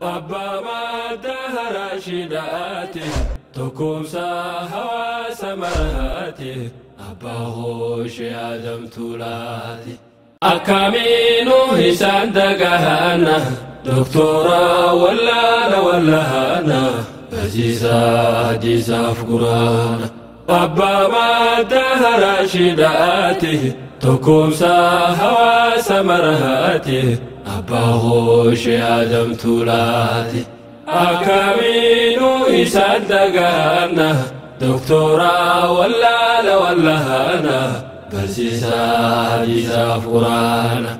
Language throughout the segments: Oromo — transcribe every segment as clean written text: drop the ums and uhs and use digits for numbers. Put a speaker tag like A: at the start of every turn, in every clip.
A: Abbaa madda Rashidaati tokkoomsa hawaasa maraati abbaa hooshee Adam Tuulaati. Akkamiinuu isaan dagahana doktora wallaana wallaana barsiisaa hadiisaaf quraana. Abbaa madda Rashidaati tokkoomsa hawaasa maraati abbaa hooshee Adam Tuulaati. Akkamiinuu isaan dagahana doktora wallaana wallaana barsiisaa hadiisaaf quraana.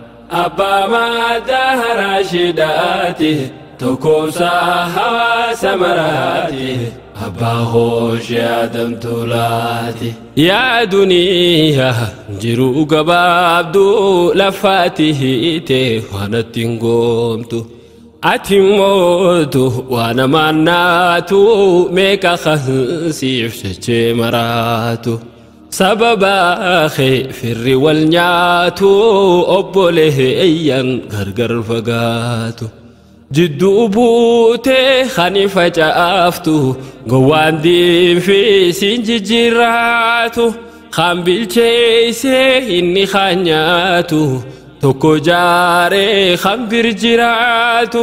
A: Abbaa madda Rashidaati tokkoomsa hawaasa maraati abbaa hooshee Adam Tuulaati. Yaa duniyaa jiruu gabaabduu lafaati hiite waan ati hin goomtu. Ati mootu waan namaan naatu meeqa kansiif jechee maraatu. Sababa kee firri wal nyaatu obboleeyyan gargar fagaatu. Jidduu buutee hani facaaftu gowwaan diinfi siin jijjiirraatu. Kan bilcheessee inni kan nyaatu tokko jaaree kan bir jiraatu.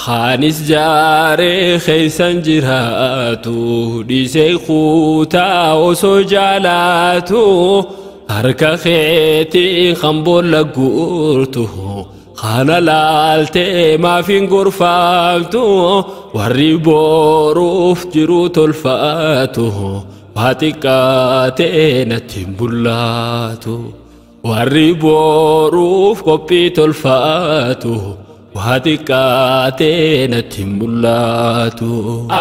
A: Kaanis jaaree keessan jiraatu dhiisee kutaa osoo jaalaatu. Harka keetiin kan boolla guurtu kana laaltee maaf hin gorfaamtu warri boruuf jiru tolfaatu waa xiqqaatee natti hin bullaatu. Warri boruuf qophii tolfaatu waa xiqqaatee natti hin bullaatu.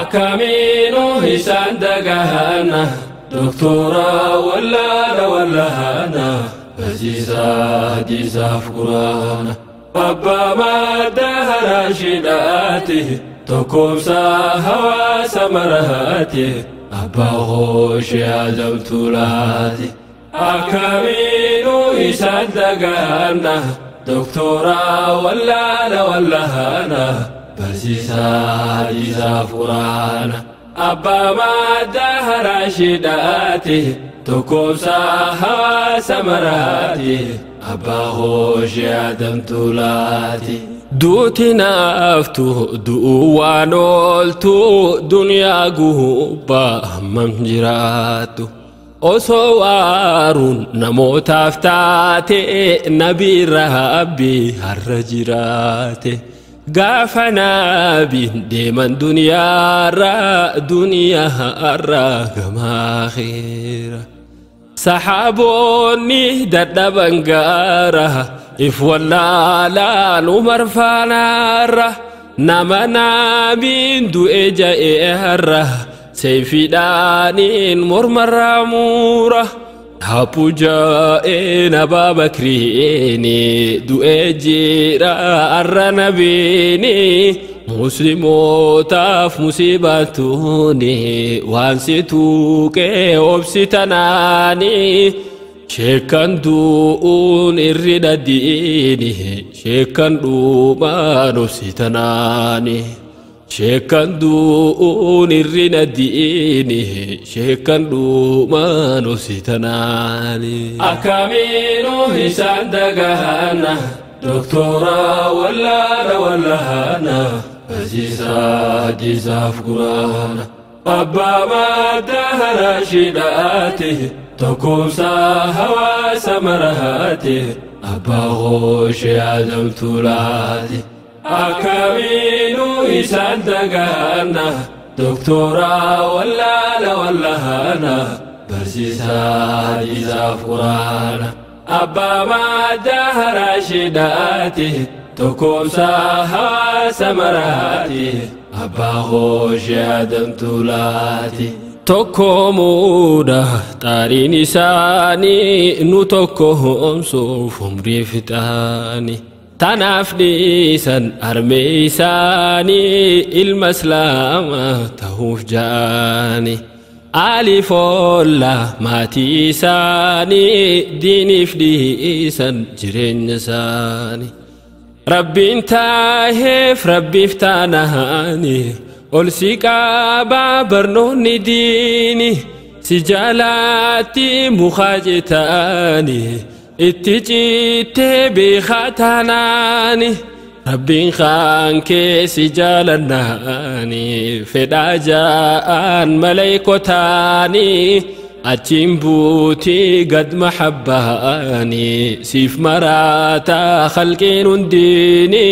A: Akkamiinuu isaan dagahana doktora wallaana wallaana barsiisaa hadiisaaf quraana. Abbaa madda Rashidaati tokkoomsa hawaasa maraati abbaa hooshee Adam Tuulaati. Akkamiinuu isaan dagahana doktora wallaana wallaana barsiisaa hadiisaaf quraana. Abbaa madda Rashidaati tokkoomsa hawaasa maraati abbaa hooshee Adam Tuulaati. Duuti naaftu du'uu waan ooltu duniyaa gubbaa hammam jiraattu. Osoo waaruun namootaaf taate nabii Rabbi har'a jiraate. Gaafa nabiin deeman duniyaarra duniyaarra gama akhiira. Saxaaboonni dadhaban gaara if wallaalaan Umar faanaarra nama nabiin du'e ja'e har'a seeyfiidhaaniin mormarraa muura. Haphu ja'een Abaa Bakriini du'e jira har'a nabiini muslimootaaf musiibaan tuuni waan si tuuqee obsi tanaani. Sheekan du'uun irri dhadhiini sheekan dhumaan obsi tanaani. Sheekan du'uun irri dhadhiini sheekan dhumaan obsi tanaani. Akkamiinuu isaan dagahana doktora wallaana wallaana barsiisaa hadiisaaf quraana. Abbaa madda Rashidaati tokkoomsa hawaasa maraati abbaa hooshee Adam Tuulaati. Akkamiinuu isaan dagahana doktora wallaana wallaana barsiisaa hadiisaaf quraana. Abbaa madda Rashidaati tokkoomsa hawaasa maraati abbaa hooshee Adam Tuulaati. Tokkoomuudha xaariin isaanii nu tokkoomsuuf umrii fixaani. Tanaaf dhiisan harmee isaanii ilma islaamaa ta'uuf ja'ani. Ali foolla maatii isaanii diiniif dhiisan jireenya isaanii. Rabbiin taaheef rabbiif taanaani ol si qabaa barnoonni diini si jaalaatti mukaa jetaani itti cittee beekaa taanaani Rabbiin kaan kee si jaalannaani fedhaa ja'aan maleeykotaani achiin buutii gad mahabbaani siif maraataa khalqiin hundiini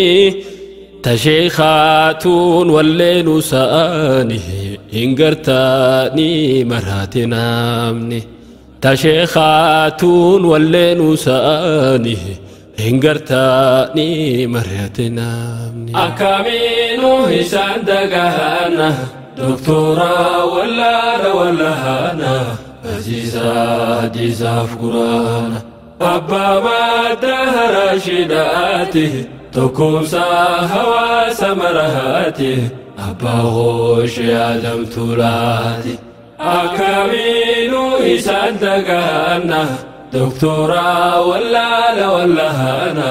A: tasheekaatuun walleenu sa'aani hin gartaanii maraate namni tasheekaatuun walleenu sa'aani hin gartaanii maraate namni. Akkamiinuu isaan dagahana doktora wallaana wallaana barsiisaa hadiisaaf quraana abbaa madda rashidaati tokkoomsaa hawaasa maraati abbaa hooshee Adam Tuulaati. Akkamiinuu isaan dagahana doktora wallaana wallaana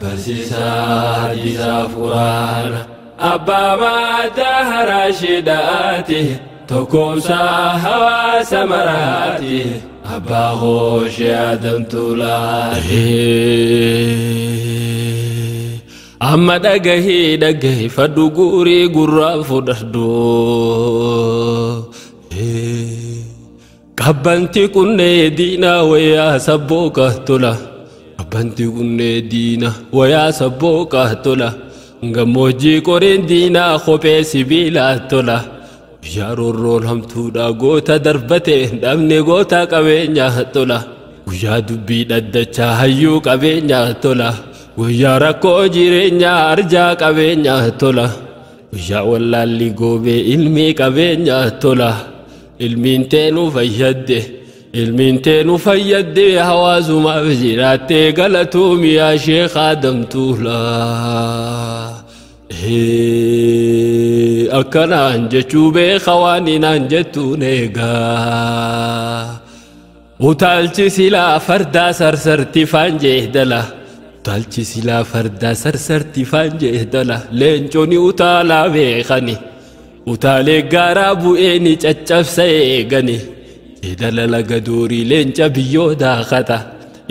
A: barsiisaa hadiisaaf quraana abbaa madda rashidaati tokkoomsaa hawaasa maraati abbaa hooshee Adam Tuulaati. Amma dhagahii dhagahi fadhu guurii gurraa fudhadhu. Qabbanti kunnee diinaa wayyaa sabbooqa tola. Qabbanti kunnee diinaa wayyaa sabbooqa tola. Gammoojjii qoreen diinaa kophee sibiilaa tola. Guyyaa roorroon hamtuudha goota darbate dhabne goota qabeenyaa tola. Guyyaa dubbii dhaddachaa hayyuu qabeenyaa tola. Guyyaa rakkoo jireenyaa arjaa qabeenyaa tola. Guyyaa wallaalli goobee ilmii qabeenyaa tola. Ilmiin teenuu fayyadde ilmiin teenuu fayyadde hawaasumaaf jiraattee galatuumi yaa Sheekh Adam Tuulaa. Akkanaan jechuu beeka waan inaan jettuun eegaa. Utaalchi silaa fardaa sarsarti faan jeedala. Utaalchi silaa fardaa sarsarti faan jeedala. Leenconi utaalaa beekani. Utaalee gaaraa bu'ee ni caccabsa eegani. Jeedala laga doorii leenca biyyoo daakata.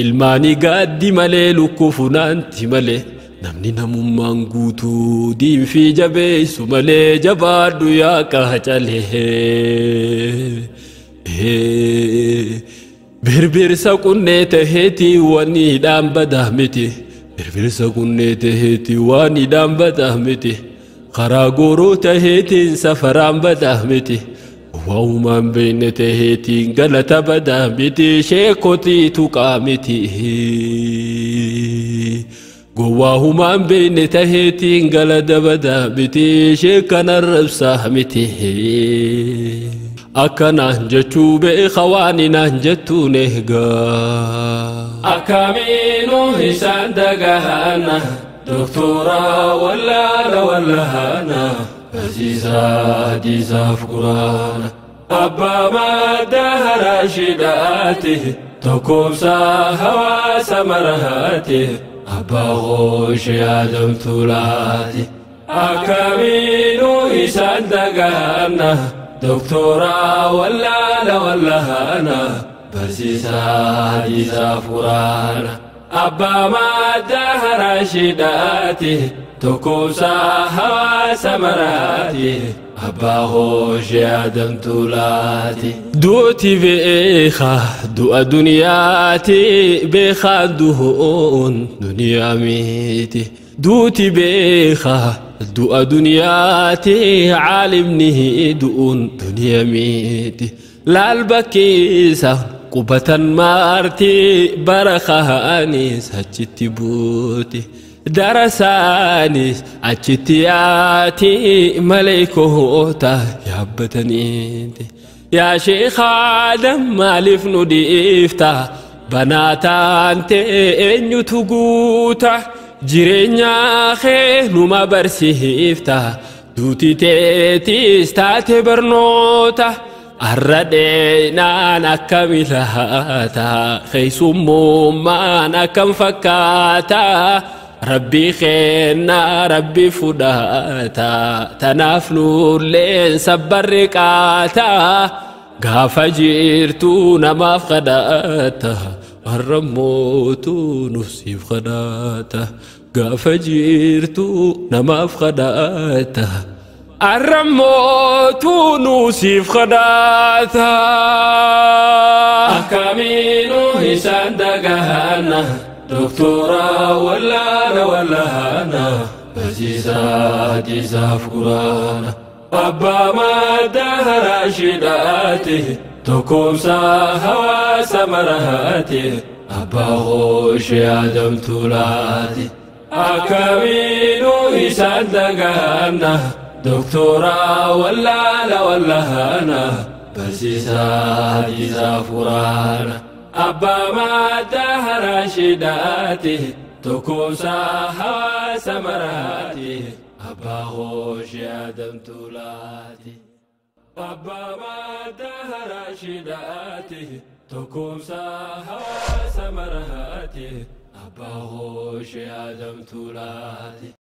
A: Ilmaanii gaaddi malee lukkuu funaanti malee. Namni namummaan guutuu diinfii jabeessu malee jabaadhu yaa qaacalee. Birbirsa qunnee taheetii waan hidhaan badaa miti. Birbirsa qunnee taheetii waan hidhaan badaa miti. Karaa gooroo taheetiin safaraan badaa miti. Waa'umaan beekne taheetiin galata badaa miti. Sheekotii tuqaa miti. Gowwaahumaan beekne taheetiin galata badaa miti. Sheekan arrabsaa miti. Akkanaan jechuu beeka waan inaan jettuun eegaa. Akkamiinuu isaan dagahana doktora wallaana wallaana barsiisaa hadiisaaf quraana abbaa madda rashidaati tokkoomsaa hawaasa maraati abbaa hooshee Adam Tuulaati. Akkamiinuu isaan dagahana doktora wallaana wallaana barsiisaa hadiisaaf quraana abbaa madda rashidaati tokkoomsaa hawaasa maraati abbaa hooshee Adam Tuulaati. Duuti beekaa du'a duniyaati beekaan du'uun duniyaa miti. Duuti beekaa du'a duniyaati caalimni du'uun duniyaa miti. Laal bakkeessa qubatan maarti barakaanis achitti buuti. Darasaanis achitti yaati maleekoota yaabbataniiti. Yaa Sheekh Adam maaliif nu dhiifta? Banaa taantee eenyutu guuta? Jireenya kee numa barsiifta. Duuti teetis taate barnoota. Arra dheenaan akkam ilaata? Keessummummaan akkam fakkaata? Rabbi keenna rabbi fudhata tanaaf nulleen sabbarri qaata gaafa jirtu namaaf kadhata har'a mootu nuuf kadhata gaafa jirtu namaaf kadhata har'a mootu nuuf kadhata. Akkamiinuu isaan dagahana Doktora wallaana wallaana barsiisaa hadiisaaf quraana abbaa madda haraashiidhaati tokkoomsa hawaasa maraati abbaa hooshee adamtuulaati. Akkamiinuu isaan dagaana Doktora wallaana wallaana barsiisaa hadiisaaf quraana. Abbaa madda haraashiidhaati tokkoomsa hawaasa maraati abbaa hooshee adamtuulaati. Abbaa madda haraashiidhaati tokkoomsa hawaasa maraati abbaa hooshee adamtuulaati.